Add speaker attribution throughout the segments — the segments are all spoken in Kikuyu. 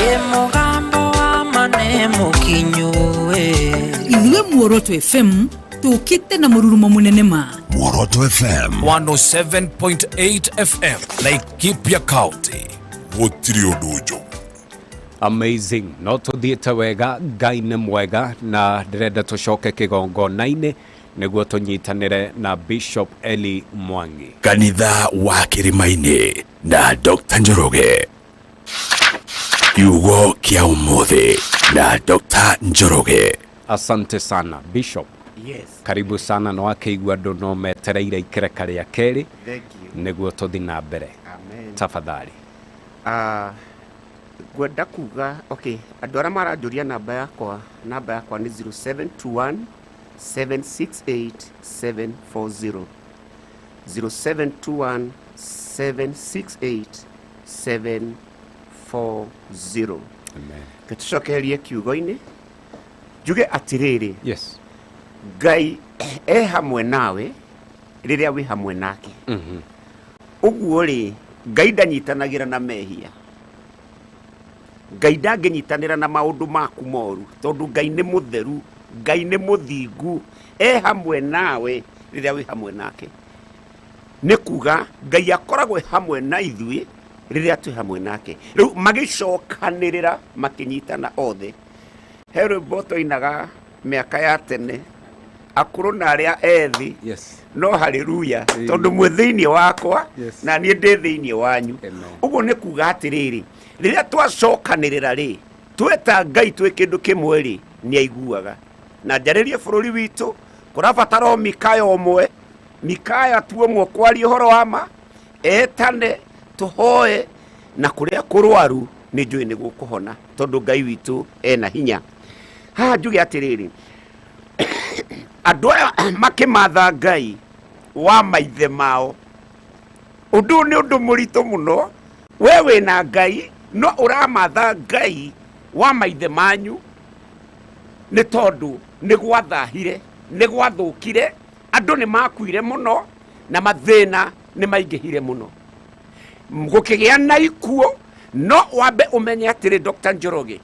Speaker 1: Ĩ mũgambo wa ma nĩ mũkinyu ĩ.
Speaker 2: Ithuĩ Muoroto FM tũkĩte na mũrurumo mũnene ma.
Speaker 3: Muoroto FM.
Speaker 4: 107.8 FM, Laikipia County.
Speaker 3: Gũtirĩ ũndũ njogu.
Speaker 5: Amazing. No tũthiĩte wega, Ngai nĩ mwega, na ndĩrenda tũcoke kĩgongona-inĩ nĩguo tũnyitanĩre na Bishop Eli Mwangi.
Speaker 3: Kanitha wa Kĩrĩma-inĩ na Dr. Njoroge. Kiugo kĩa ũmũthĩ na Dr. Njoroge.
Speaker 5: Asante sana Bishop.
Speaker 6: Yes.
Speaker 5: Karibu sana. No akĩigua andũ no metereire ikereka rĩa kerĩ.
Speaker 6: Thank you.
Speaker 5: Nĩguo tũthi na mbere.
Speaker 6: Amen.
Speaker 5: Tafadhali.
Speaker 6: Ngwenda kuga okay, andũ arĩa maranjũria namba yakwa, namba yakwa nĩ 0721 768 740, 0721 768 740.
Speaker 5: Amen.
Speaker 6: Tũcokererie kiugo-inĩ, njuge atĩrĩrĩ, Ngai e hamwe nawe rĩrĩa wĩ hamwe nake. Ũguo rĩ, Ngai ndanyitanagĩra na mehia, Ngai ndangĩnyitanĩra na maũndũ maku moru, tondũ Ngai nĩ mũtheru, Ngai nĩ mũthingu. E hamwe nawe rĩrĩa wĩ hamwe nake. Nĩ kuga Ngai akoragwo e hamwe na ithuĩ rĩrĩa twĩ hamwe nake. Rĩu magĩcokanĩrĩra, makĩnyitana othe. He rwĩmbo twainaga mĩaka ya tene, akũrũ na arĩa ethĩ, no haleluya, tondũ mwĩ thĩinĩ wakwa na niĩ ndĩ thĩinĩ wanyu. Ũguo nĩ kuga atĩrĩrĩ, rĩrĩa twacokanĩrĩra rĩ, tweta Ngai twĩ kĩndũ kĩmwe rĩ, nĩ aiguaga. Na njarĩrie bũrũri witũ, kũrabatara o Mikaya ũmwe, Mikaya tu ũmwe kwaria ũhoro wa ma, etane, tũhoe, na kũrĩa kũrwaru nĩ njũĩ nĩ gũkũhona, tondũ Ngai witũ ena hinya. Haha njuge atĩrĩrĩ, andũ aya makĩmatha Ngai wa maithe mao, ũndũ ũyũ nĩ ũndũ mũritũ mũno. We wĩna Ngai, no ũramatha Ngai wa maithe manyu, nĩ tondũ nĩ gwathahire, nĩ gwathũkire, andũ nĩ makuire mũno na mathĩna nĩ maingĩhire mũno, gũkĩgĩa na ikuũ. No wambe ũmenye atĩrĩ, Dr. Njoroge,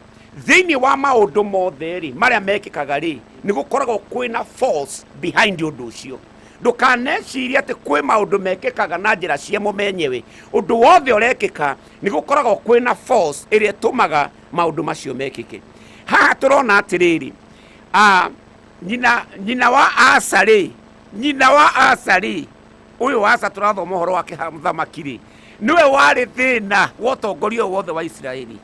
Speaker 6: thĩinĩ wa maũndũ mothe rĩ marĩa mekĩkaga rĩ, nĩ gũkoragwo kwĩna force behind ũndũ ũcio. Ndũkanecirie atĩ kwĩ maũndũ mekĩkaga na njĩra ciamo menyewe. Ũndũ wothe ũrekĩka, nĩ gũkoragwo kwĩna force ĩrĩa ĩtũmaga maũndũ macio mekĩke. Haha tũrona atĩrĩrĩ, nyina wa Asa rĩ, nyina wa Asa rĩ, ũyũ Asa tũrathoma ũhoro wake haha, mũthamaki rĩ, nĩwe warĩ thĩna wa ũtongoria ũyũ wothe wa Isiraeli,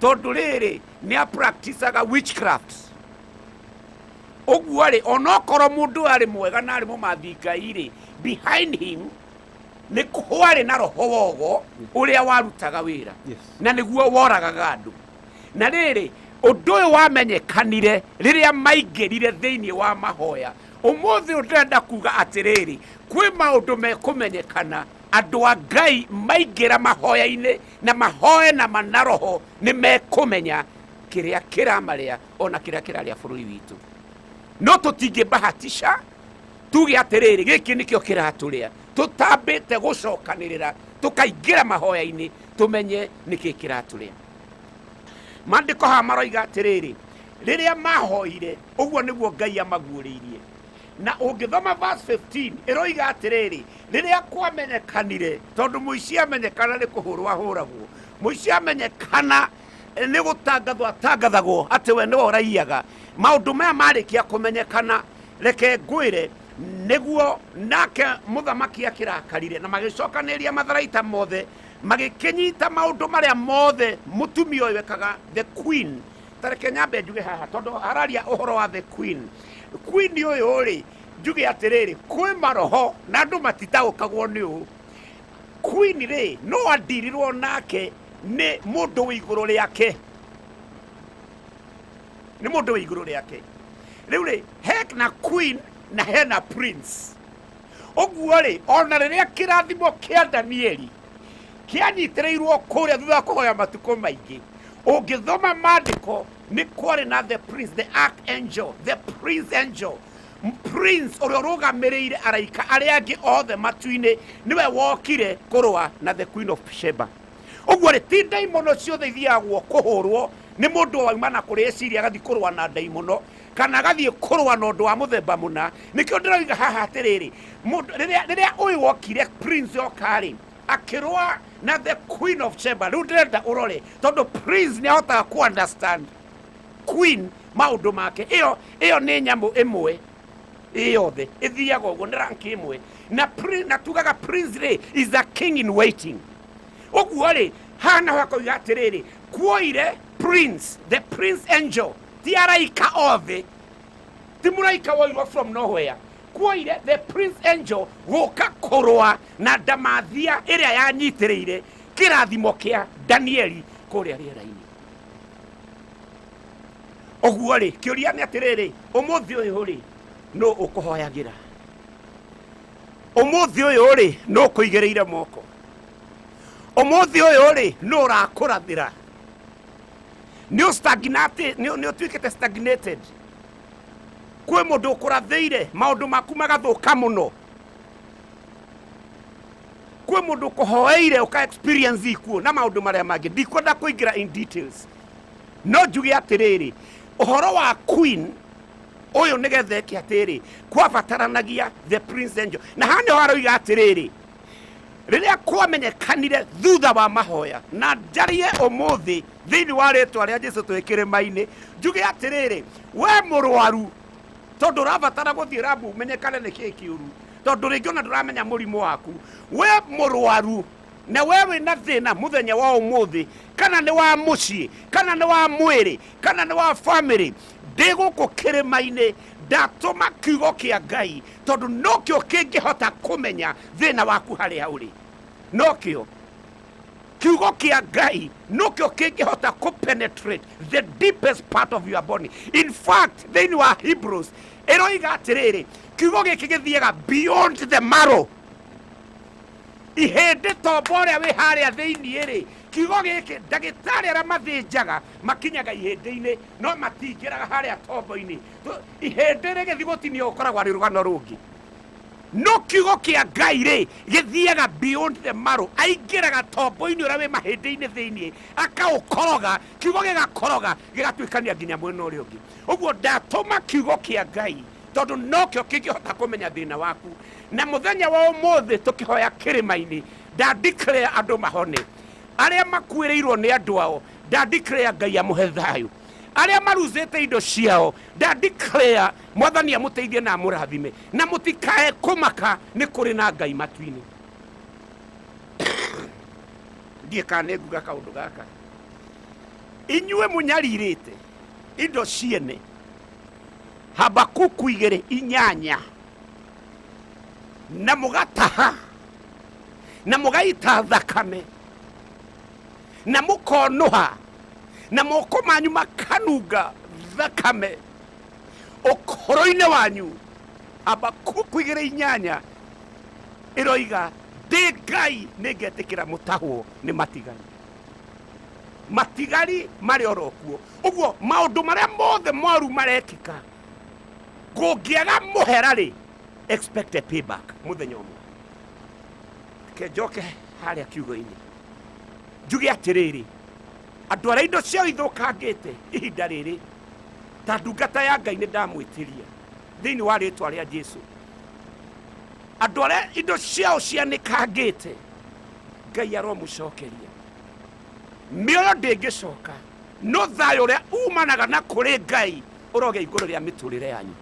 Speaker 6: tondũ rĩrĩ nĩ apracticaga witchcraft. Ũguo rĩ, onokorwo mũndũ ũyũ arĩ mwega na arĩ mũmathi Ngai rĩ, behind him nĩ kwarĩ na roho wogo ũrĩa warutaga wĩra na nĩguo woragaga andũ. Na rĩrĩ, ũndũ ũyũ wamenyekanire rĩrĩa maingĩrire thĩinĩ wa mahoya. Ũmũthĩ ũyũ ndĩrenda kuga atĩrĩrĩ, kwĩ maũndũ mekũmenyekana andũ a Ngai maingĩra mahoya-inĩ, na mahoe na mana roho, nĩ mekũmenya kĩrĩa kĩramarĩa ona kĩrĩa kĩrarĩa bũrũri witũ. No tũtingĩbahatisha tuge atĩrĩrĩ, gĩkĩ nĩkĩo kĩratũrĩa, tũtambĩte gũcokanĩrĩra tũkaingĩra mahoya-inĩ tũmenye nĩkĩ kĩratũrĩa. Maandĩko haha maroiga atĩrĩrĩ, rĩrĩa mahoire, ũguo nĩguo Ngai amaguũrĩirie. Na ũngĩthoma verse 15, ĩroiga atĩrĩrĩ, rĩrĩa kwamenyekanire, tondũ mũici amenyekana nĩ kũhũrwo ahũragwo, mũici amenyekana nĩ gũtangathwo atangathagwo atĩ we nĩwe ũraiyaga. Maũndũ maya marĩkia kũmenyekana, reke ngwĩre, nĩguo nake mũthamaki akĩrakarire, na magĩcokanĩrĩria matharaita mothe, magĩkĩnyita maũndũ marĩa mothe mũtumia ũyũ ekaga, the queen. Ta reke nyambe njuge haha, tondũ hararia ũhoro wa the queen. Queen ũyũ rĩ, njuge atĩrĩrĩ, kwĩ maroho na andũ matitaũkagwo nĩ ũũ. Queen rĩ, no andirirwo nake nĩ mũndũ wĩ igũrũ rĩake, nĩ mũndũ wĩ igũrũ rĩake. Rĩu rĩ, he na queen na hena prince. Ũguo rĩ, ona rĩrĩa kĩrathimo kĩa Danieli kĩanyitĩrĩirwo kũrĩa thutha wa kũhoya matukũ maingĩ, ũngĩthoma maandĩko, nĩ kwarĩ na the prince, the archangel, the prince angel, prince ũrĩa ũrũgamĩrĩire araika arĩa angĩ othe matu-inĩ, nĩwe wokire kũrũa na the Queen of Sheba. Ũguo rĩ, ti ndaimono ciothe ithiagwo kũhũrwo nĩ mũndũ wauma na kũrĩ eciria agathiĩ kũrũa na ndaimono kana agathiĩ kũrũa na ũndũ wa mũthemba mũna. Nĩkĩo ndĩroiga haha atĩrĩrĩ, mũndũ rĩrĩa ũyũ wokire prince oka rĩ, akĩrũa na the queen of Sheba. Rĩu ndĩrenda ũrore tondũ prince nĩ ahotaga ku understand queen maũndũ make. Ĩyo nĩ nyamũ ĩmwe ĩyothe ĩthiaga ũguo, nĩ rank ĩmwe na na tugaga prince rĩ is a king in waiting. Ũguo rĩ, haha naho akoiga atĩrĩrĩ, kuoire prince, the prince angel, ti araika othe, ti mũraika woirwo from nowhere, kuoire the prince angel gũka kũrũa na ndamathia ĩrĩa yanyitĩrĩire kĩrathimo kĩa Danieli kũrĩa rĩera-inĩ. Ũguo rĩ, kĩũria nĩ atĩrĩrĩ, ũmũthĩ ũyũ rĩ, nũ ũkũhoyagĩra? Ũmũthĩ ũyũ rĩ, nũ ũkũigĩrĩire moko? Ũmũthĩ ũyũ rĩ, nũ ũrakũrathĩra? Nĩ ũtuĩkĩte stagnated. Kwĩ mũndũ ũkũrathĩire maũndũ maku magathũka mũno. Kwĩ mũndũ ũkũhoeire ũka experience ikuũ na maũndũ marĩa mangĩ. Ndikwenda kũingĩra in details. No njuge atĩrĩrĩ, ũhoro wa queen ũyũ nĩgetha eke atĩrĩ, kwabataranagia the prince angel. Na haha nĩho aroiga atĩrĩrĩ, rĩrĩa kwamenyekanire thutha wa mahoya, na njarie ũmũthĩ thĩinĩ wa rĩtwa rĩa Jesũ twĩ kĩrĩma-inĩ, njuge atĩrĩrĩ, we mũrwaru, tondũ ũrabatara gũthiĩ rabu ũmenyekane nĩ kĩĩ kĩũru, tondũ rĩngĩ ona ndũramenya mũrimũ waku. We mũrwaru na we wĩna thĩna mũthenya wa ũmũthĩ, kana nĩ wa mũciĩ, kana nĩ wa mwĩrĩ, kana nĩ wa family, ndĩ gũkũ kĩrĩma-inĩ ndatũma kiugo kĩa Ngai, tondũ nokĩo kĩngĩhota kũmenya thĩna waku harĩa ũrĩ. Nokĩo kiugo kĩa Ngai nokĩo kĩngĩhota kũ penetrate the deepest part of your body. In fact, thĩinĩ wa Hebrews ĩroiga atĩrĩrĩ, kiugo gĩkĩ gĩthiaga beyond the marrow. Ihĩndĩ tombo ũrĩa wĩ harĩa thĩinĩ rĩ, kiugo gĩkĩ ndagĩtarĩ arĩa mathĩnjaga makinyaga ihĩndĩ-inĩ no matingĩraga harĩa tombo-inĩ. Ihĩndĩ rĩgĩthiĩ gũtinio gũkoragwo arĩ rũgano rũngĩ. No kiugo kĩa Ngai rĩ gĩthiaga beyond the marrow, aingĩraga tombo-inĩ ũrĩa wĩ mahĩndĩ-inĩ thĩinĩ, akaũkoroga, kiugo gĩgakoroga gĩgatuĩkania nginya mwena ũrĩa ũngĩ. Ũguo ndatũma kiugo kĩa Ngai tondũ nokĩo kĩngĩhota kũmenya thĩna waku. Na mũthenya wa ũmũthĩ tũkĩhoya kĩrĩma-inĩ, nda declare andũ mahone. Arĩa makuĩrĩirwo nĩ andũ ao, nda declare Ngai amũhe thayũ. Arĩa maruzĩte indo ciao, nda declare Mwathani amũteithie na amũrathime, na mũtikae kũmaka nĩ kũrĩ na Ngai matu-inĩ. Ndiĩ kana nĩ nguga kaũndũ gaka. Inyuĩ mũnyarirĩte indo ciene, Habakuku 2:8, na mũgataha na mũgaita thakame na mũkonũha na moko manyu makanunga thakame ũkũrũ-inĩ wanyu. Habakuku 2:8 ĩroiga ndĩ Ngai nĩngetĩkĩra mũtahwo nĩ matigari. Matigari marĩ oro kuo. Ũguo maũndũ marĩa mothe moru marekĩka, kũngĩaga mũhera rĩ, expect a payback mũthenya ũmwe. Reke njoke harĩa kiugo-inĩ njuge atĩrĩrĩ, andũ arĩa indo ciao ithũkangĩte ihinda rĩrĩ, ta ndungata ya Ngai nĩ ndamwĩtĩria thĩinĩ wa rĩtwa rĩa Jesũ. Andũ arĩa indo ciao cianĩkangĩte, Ngai aromũcokeria. Mĩoyo ndĩngĩcoka, no thayũ ũrĩa umanaga na kũrĩ Ngai ũrogĩa igũrũ rĩa mĩtũrĩre yanyu,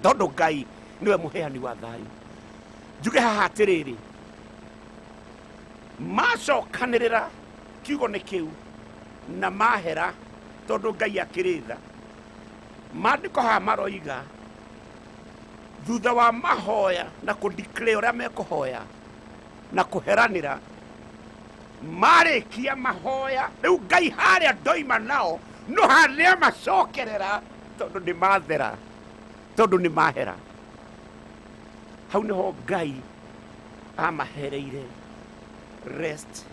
Speaker 6: tondũ Ngai nĩwe mũheani wa thayũ. Njuge haha atĩrĩrĩ, macokanĩrĩra kiugo nĩ kĩu na mahera, tondũ Ngai akĩrĩ tha. Maandĩko haha maroiga thutha wa mahoya na kũ declare ũrĩa mekũhoya na kũheranĩra, marĩkia mahoya rĩu Ngai harĩa ndoima nao no harĩa macokerera, tondũ nĩ mathera, tondũ nĩ mahera. Hau nĩho Ngai amahereire rest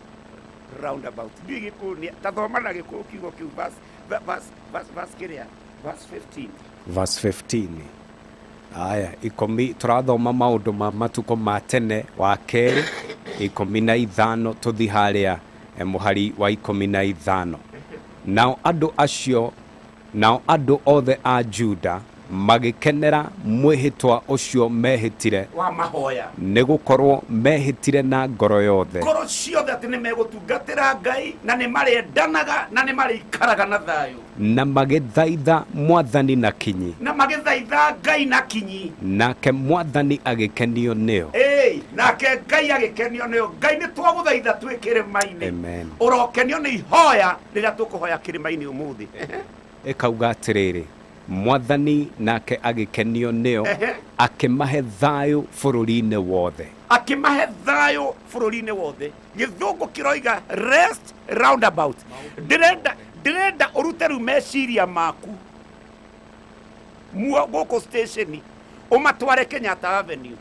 Speaker 6: roundabout. Ndiũĩ Gĩkũyũ nĩ ta thoma na Gĩkũyũ kiugo kĩu, verse kĩrĩa, verse 15.
Speaker 5: Verse 15. Aya, ikũmi tũrathoma maũndũ ma matukũ ma tene wa kerĩ 15 tũthi harĩa Mũhari wa 15. Nao andũ acio, nao andũ othe a Juda magĩkenera mwĩhĩtwa ũcio mehĩtire
Speaker 6: wa mahoya,
Speaker 5: nĩ gũkorwo mehĩtire na ngoro yothe,
Speaker 6: ngoro ciothe atĩ nĩ megũtungatĩra Ngai na nĩ marĩendanaga na nĩ marĩikaraga na thayũ,
Speaker 5: na magĩthaitha Mwathani na kinyi,
Speaker 6: na magĩthaitha Ngai na kinyi,
Speaker 5: nake Mwathani agĩkenio nĩo.
Speaker 6: Ĩĩ, nake Ngai agĩkenio nĩo. Ngai nĩ twagũthaitha twĩ kĩrĩma-inĩ.
Speaker 5: Amen.
Speaker 6: Ũrokenio nĩ ihoya rĩrĩa tũkũhoya kĩrĩma-inĩ ũmũthĩ.
Speaker 5: Ĩkauga atĩrĩrĩ, Mwathani nake agĩkenio nĩo, akĩmahe thayũ bũrũri-inĩ wothe.
Speaker 6: Akĩmahe thayũ bũrũri-inĩ wothe. Gĩthũngũ kĩroiga rest roundabout. Ndĩrenda ũrute rĩu meciria maku muo gũkũ station ũmatware Kenyatta Avenue,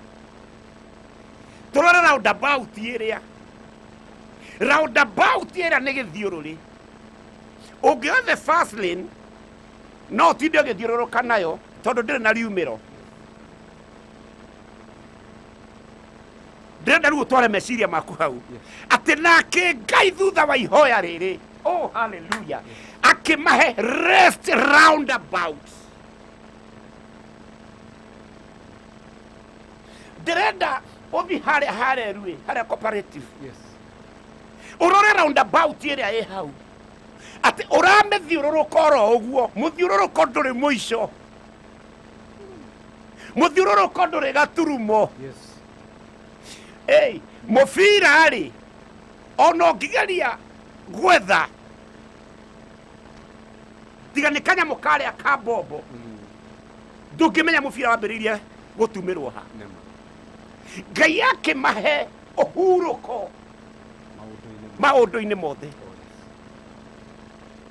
Speaker 6: tũrore roundabout ĩrĩa. Roundabout ĩrĩa nĩ gĩthiũrũrĩ. Ũngĩoya the fast lane no ũtinde ũgĩthiũrũrũka nayo tondũ ndĩrĩ na riumĩro. Ndĩrenda rĩu ũtware meciria maku hau atĩ nake Ngai thutha wa ihoya rĩrĩ, oh hallelujah, akĩmahe rest roundabout. Ndĩrenda ũthi harĩa hareruĩ, harĩa cooperative.
Speaker 5: Yes.
Speaker 6: Ũrore roundabout ĩrĩa ĩ hau atĩ ũramĩthiũrũrũka oro ũguo, mũthiũrũrũko ndũrĩ mũico, mũthiũrũrũko ndũrĩ gaturumo.
Speaker 5: Yes.
Speaker 6: Ĩĩ, mũbira rĩ, ona ũngĩgeria gwetha tiga nĩ kanyamũ karĩa ka mbombo, ndũngĩmenya mũbira wambĩrĩirie gũtumĩrwo ha. Ngai akĩmahe ũhurũko maũndũ-inĩ mothe.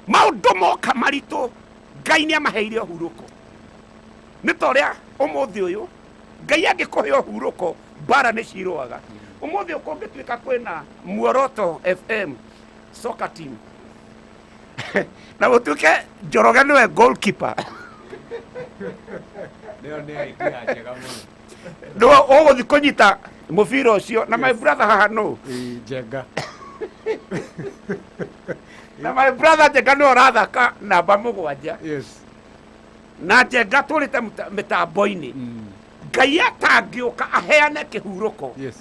Speaker 6: Maũndũ moka maritũ, Ngai nĩ amaheire ũhurũko. Nĩ ta ũrĩa ũmũthĩ ũyũ Ngai angĩkũhe ũhurũko, mbara nĩ cirũaga. Ũmũthĩ ũkũngĩtuĩka kwĩna Muoroto FM soccer team na gũtuĩke Njoroge nĩwe goalkeeper,
Speaker 5: Nĩyo nĩ idea njega mũno.
Speaker 6: Nĩwe ũgũthiĩ kũnyita mũbira ũcio na my brother haha nũ?
Speaker 5: Njenga.
Speaker 6: Na my brother Njenga nĩwe ũrathaka namba 7.
Speaker 5: Yes.
Speaker 6: Na Njenga tũrĩte mĩtambo-inĩ. Ngai atangĩũka aheane kĩhurũko.
Speaker 5: Yes.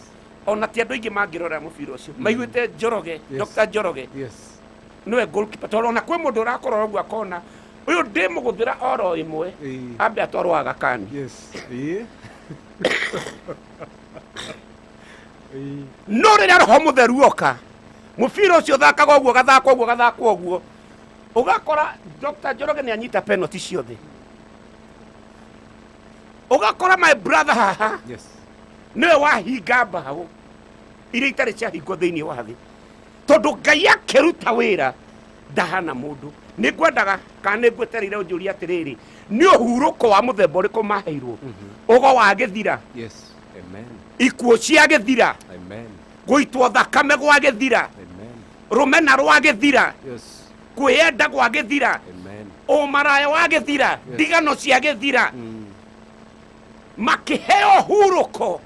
Speaker 6: Ona ti andũ aingĩ mangĩrora mũbira ũcio. Maiguĩte Njoroge, Dr. Njoroge.
Speaker 5: Yes.
Speaker 6: Nĩwe goalkeeper. Tondũ ona kwĩ mũndũ ũrakorora ũguo akona ũyũ ndĩmũgũthĩra oro ĩmwe, ambe atwarwo Aga Khan.
Speaker 5: Yes. Ĩĩ.
Speaker 6: No rĩrĩa Roho Mũtheru oka, mũbira ũcio ũthakaga ũguo, ũgathakwo ũguo, ũgathakwo ũguo, ũgakora Dr. Njoroge nĩ anyita penalty ciothe. Ũgakora my brother haha,
Speaker 5: Yes.
Speaker 6: nĩwe wahinga mbaũ iria itarĩ ciahingwo thĩinĩ wa thĩ, tondũ Ngai akĩruta wĩra ndahana mũndũ. Nĩ ngwendaga kana nĩ ngwetereire ũnjũrie atĩrĩrĩ, nĩ ũhurũko wa mũthemba ũrĩkũ maheirwo? Ũgo wa gĩthira.
Speaker 5: Yes. Amen.
Speaker 6: Ikuũ cia gĩthira.
Speaker 5: Amen.
Speaker 6: Gũitwo thakame gwa gĩthira.
Speaker 5: Amen.
Speaker 6: Rũmena rwa gĩthira.
Speaker 5: Yes.
Speaker 6: Kwĩyenda gwa gĩthira.
Speaker 5: Amen.
Speaker 6: Ũmaraya wa gĩthira.
Speaker 5: Yes.
Speaker 6: Ndigano cia gĩthira. Makĩheo hurũko.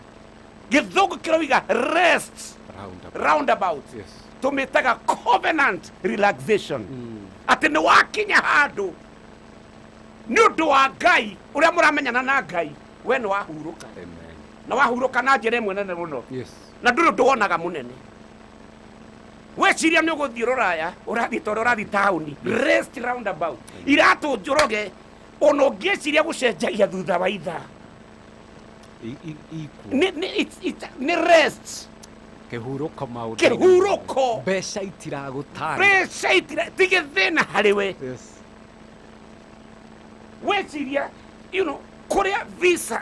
Speaker 6: Gĩthũngũ kĩroiga rest
Speaker 5: roundabout.
Speaker 6: Roundabout.
Speaker 5: Yes.
Speaker 6: Tũmĩtaga covenant relaxation. Atĩ nĩ wakinya handũ nĩ ũndũ wa Ngai ũrĩa mũramenyana na Ngai, we nĩ wahurũka.
Speaker 5: Amen.
Speaker 6: Na wahurũka na njĩra ĩmwe nene mũno.
Speaker 5: Yes.
Speaker 6: Na ndũrĩ ũndũ wonaga mũnene. Weciria nĩ ũgũthiĩ rũraya, ũrathiĩ tondũ ũrathiĩ taũni. Rest roundabout. Iratũ Njoroge, ona ũngĩciria gũcenjagia thutha wa ithaa.
Speaker 5: Ikuo.
Speaker 6: Nĩ rest.
Speaker 5: Kĩhurũko maũndũ-inĩ.
Speaker 6: Kĩhurũko.
Speaker 5: Mbeca itiragũtanga.
Speaker 6: Mbeca itira, ti gĩthĩna harĩ we.
Speaker 5: Yes.
Speaker 6: Weciria, you know, kũrĩa visa,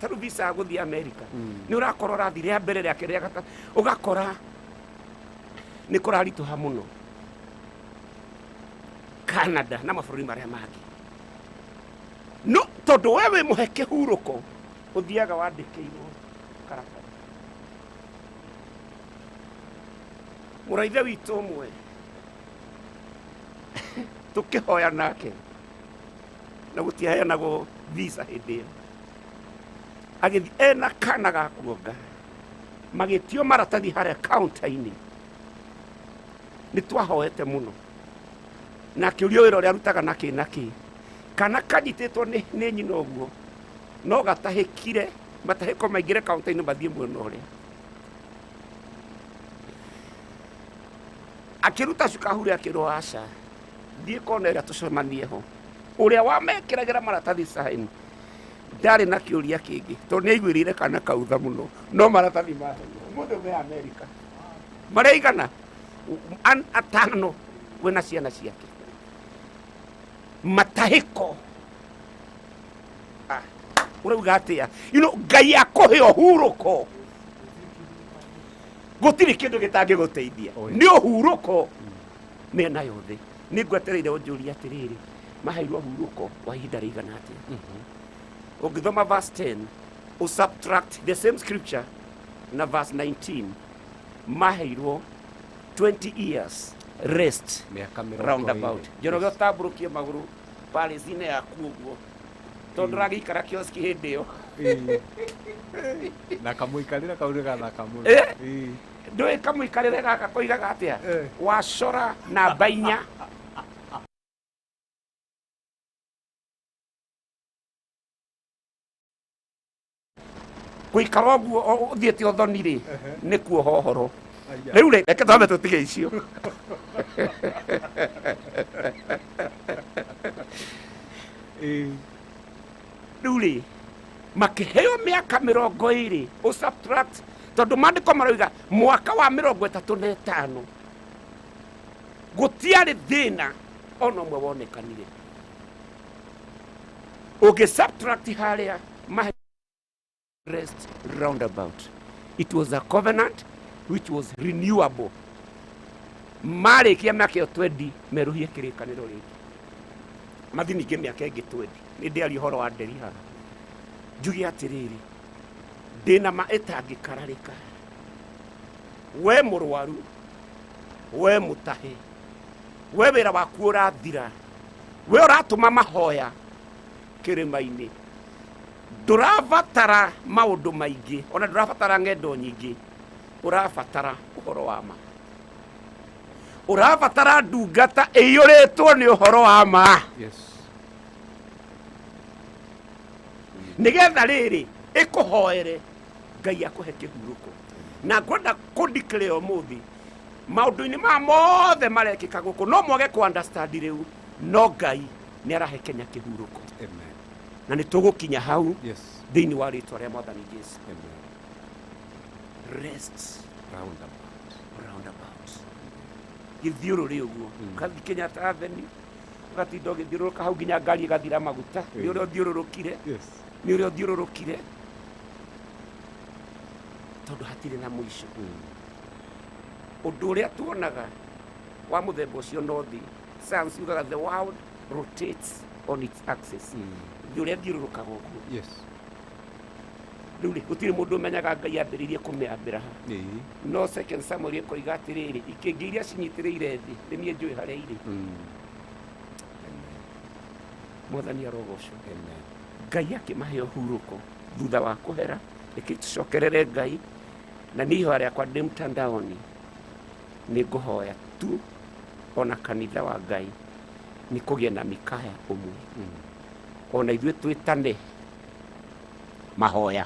Speaker 6: ta rĩu visa ya gũthiĩ America, nĩ ũrakora ũrathiĩ rĩa mbere rĩa kerĩ rĩa gatatũ, ũgakora nĩ kũraritũha mũno. Canada na mabũrũri marĩa mangĩ. No tondũ we wĩ mũhe kĩhurũko, ũthiaga wandĩkĩirwo karatathi. Mũraithe witũ ũmwe tũkĩhoya nake na gũtiaheanagwo visa hĩndĩ ĩyo, agĩthiĩ ena kana ga kuonga, magĩtio maratathi harĩa counter-inĩ. Nĩ twahoete mũno na akĩũrio wĩra ũrĩa arutaga nakĩ nakĩ, kana kanyitĩtwo nĩ nyina ũguo no gatahĩkire matahĩko maingĩre kaunta-inĩ mathiĩ mwena ũrĩa. Akĩruta cuka hure akĩrwo aca, thiĩ kona ĩrĩa tũcemanie ho. Ũrĩa wamekĩragĩra maratathi sign ndarĩ na kĩũria kĩngĩ tondũ nĩ aiguĩrĩire kana kau tha mũno, no maratathi maheirwo ũmũthĩ me Amerika marĩa igana atano wĩna ciana ciake matahĩko. Ũrauga atĩa? You know, Ngai akũhe ũhurũko, gũtirĩ kĩndũ gĩtangĩgũteithia. Nĩ ũhurũko mĩena yothe. Nĩ ngwetereire ũnjũrie atĩrĩrĩ, maheirwo ũhurũko wa ihinda rĩigana atĩa? Ũngĩthoma verse 10, ũsubtract the same scripture na verse 19, maheirwo 20 years rest.
Speaker 5: Mĩaka 20.
Speaker 6: Roundabout. Njoroge, ũtambũrũkie magũrũ palace-inĩ yaku ũguo, tondũ ndũragĩikara kioski hĩndĩ ĩyo.
Speaker 5: Na kamũikarĩre kau nĩ gathaka mũno.
Speaker 6: Ndũĩ kamũikarĩre gaka koigaga atĩa? Wacora namba 4. Gũikara ũguo ũthiĩte ũthoni rĩ, nĩ kuoha ũhoro. Rĩu rĩ, reke twambe tũtige icio. Rĩu rĩ, makĩheo mĩaka 20, ũsubtract, tondũ maandĩko maroiga mwaka wa 35 gũtiarĩ thĩna ona ũmwe wonekanire. Ũngĩ subtract harĩa rest roundabout. It was a covenant which was renewable. Marĩkia mĩaka ĩyo 20, merũhie kĩrĩkanĩro rĩngĩ, mathi ningĩ mĩaka ĩngĩ 20. Nĩ ndĩaria ũhoro wa nderi haha, njuge atĩrĩrĩ, ndĩna ma ĩtangĩkararĩka. We mũrwaru, we mũtahe, we wĩra waku ũrathira, we ũratũma mahoya kĩrĩma-inĩ, ndũrabatara maũndũ maingĩ, ona ndũrabatara ng'endo nyingĩ. Ũrabatara ũhoro wa ma, ũrabatara ndungata ĩiyũrĩtwo nĩ ũhoro wa ma. Nĩgetha rĩrĩ ĩkũhoere Ngai akũhe kĩhurũko. Na ngwenda kũndeclare ũmũthĩ, maũndũ-inĩ maya mothe marekĩka gũkũ, no mwage kũ understand rĩu, no Ngai nĩ arahe Kenya kĩhurũko.
Speaker 5: Amen.
Speaker 6: Na nĩ tũgũkinya hau thĩinĩ wa rĩtwa rĩa Mwathani Jesu.
Speaker 5: Amen.
Speaker 6: Rest
Speaker 5: roundabout.
Speaker 6: Roundabout, gĩthiũrũrĩ ũguo, ũgathiĩ Kenyatta Avenue, ũgatinda ũgĩthiũrũrũka hau nginya ngari ĩgathira maguta nĩ ũrĩa ũthiũrũrũkire. Nĩ ũrĩa ũthiũrũrũkire, tondũ hatirĩ na mũico. Ũndũ ũrĩa tuonaga wa mũthemba ũcio no thĩ. Science yugaga the world rotates on its axis. Thĩ ũrĩa thiũrũrũkaga ũguo. Rĩu rĩ, gũtirĩ mũndũ ũmenyaga Ngai ambĩrĩirie kũmĩambĩra ha. No Second Samuel ĩkoiga atĩrĩrĩ, ikĩngĩ iria cinyitĩrĩire thĩ nĩ niĩ njũĩ harĩa irĩ. Mwathani arogocwo.
Speaker 5: Amen.
Speaker 6: Ngai akĩmahe ũhurũko thutha wa kũhera. Reke tũcokerere Ngai, na niĩ ihoya rĩakwa ndĩ mtandaoni nĩ ngũhoya tu ona kanitha wa Ngai nĩ kũgĩe na mikaya ũmwe, ona ithuĩ twĩtane mahoya,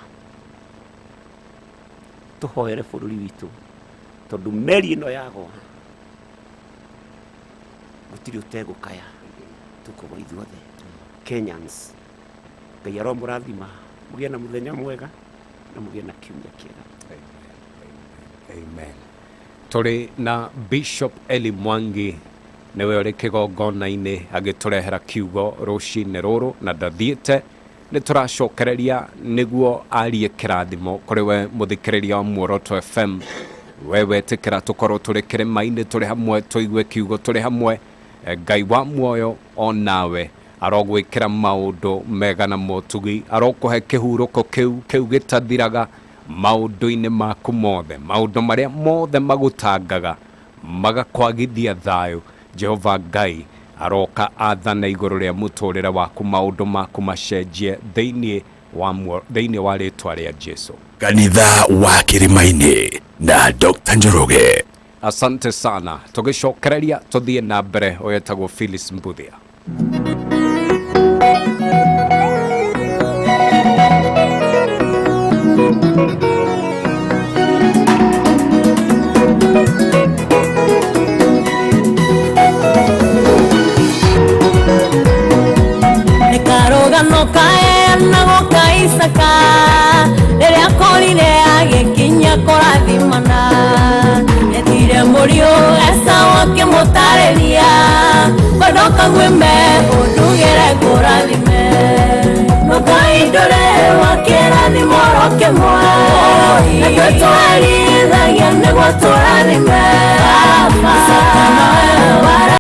Speaker 6: tũhoere bũrũri witũ, tondũ meri ĩno yagwa gũtirĩ ũtegũkaya, tũkũgwa ithuothe Kenyans. Ngai aromũrathima, mũgĩe na mũthenya mwega na mũgĩe na kiumia kĩega.
Speaker 5: Amen. Tũrĩ na Bishop Eli Mwangi, nĩwe ũrĩ kĩgongona-inĩ agĩtũrehera kiugo rũcinĩ rũrũ, na ndathiĩte, nĩ tũracokereria nĩguo arie kĩrathimo kũrĩ we mũthikĩrĩria wa Muoroto FM. We wetĩkĩra tũkorwo tũrĩ kĩrĩma-inĩ, tũrĩ hamwe, tũigue kiugo tũrĩ hamwe. Ngai wa muoyo o nawe arogwĩkĩra maũndũ mega na motugi, arokũhe kĩhurũko kĩu gĩtathiraga maũndũ-inĩ maku mothe, maũndũ marĩa mothe magũtangaga magakwagithia thayũ. Jehova Ngai aroka athana igũrũ rĩa mũtũrĩre waku, maũndũ maku macenjie thĩinĩ wa rĩtwa rĩa Jesu.
Speaker 3: Kanitha wa Kĩrĩma-inĩ na Dr. Njoroge.
Speaker 5: Asante sana. Tũgĩcokereria tũthiĩ na mbere, ũyũ etagwo Phyllis Mbuthia.
Speaker 7: Nĩ karũgano kaheanagwo ka Isaka rĩrĩa akorire agĩkinya kũrathimana, etire mũriũ Esau akĩmũtarĩria kwenda ũkaguĩme ũndugĩre ngũrathime, ndũkaindũre wakĩrathimo oro kĩmwe, na twĩtwarithagia nĩguo tũrathime. Isaka nowe.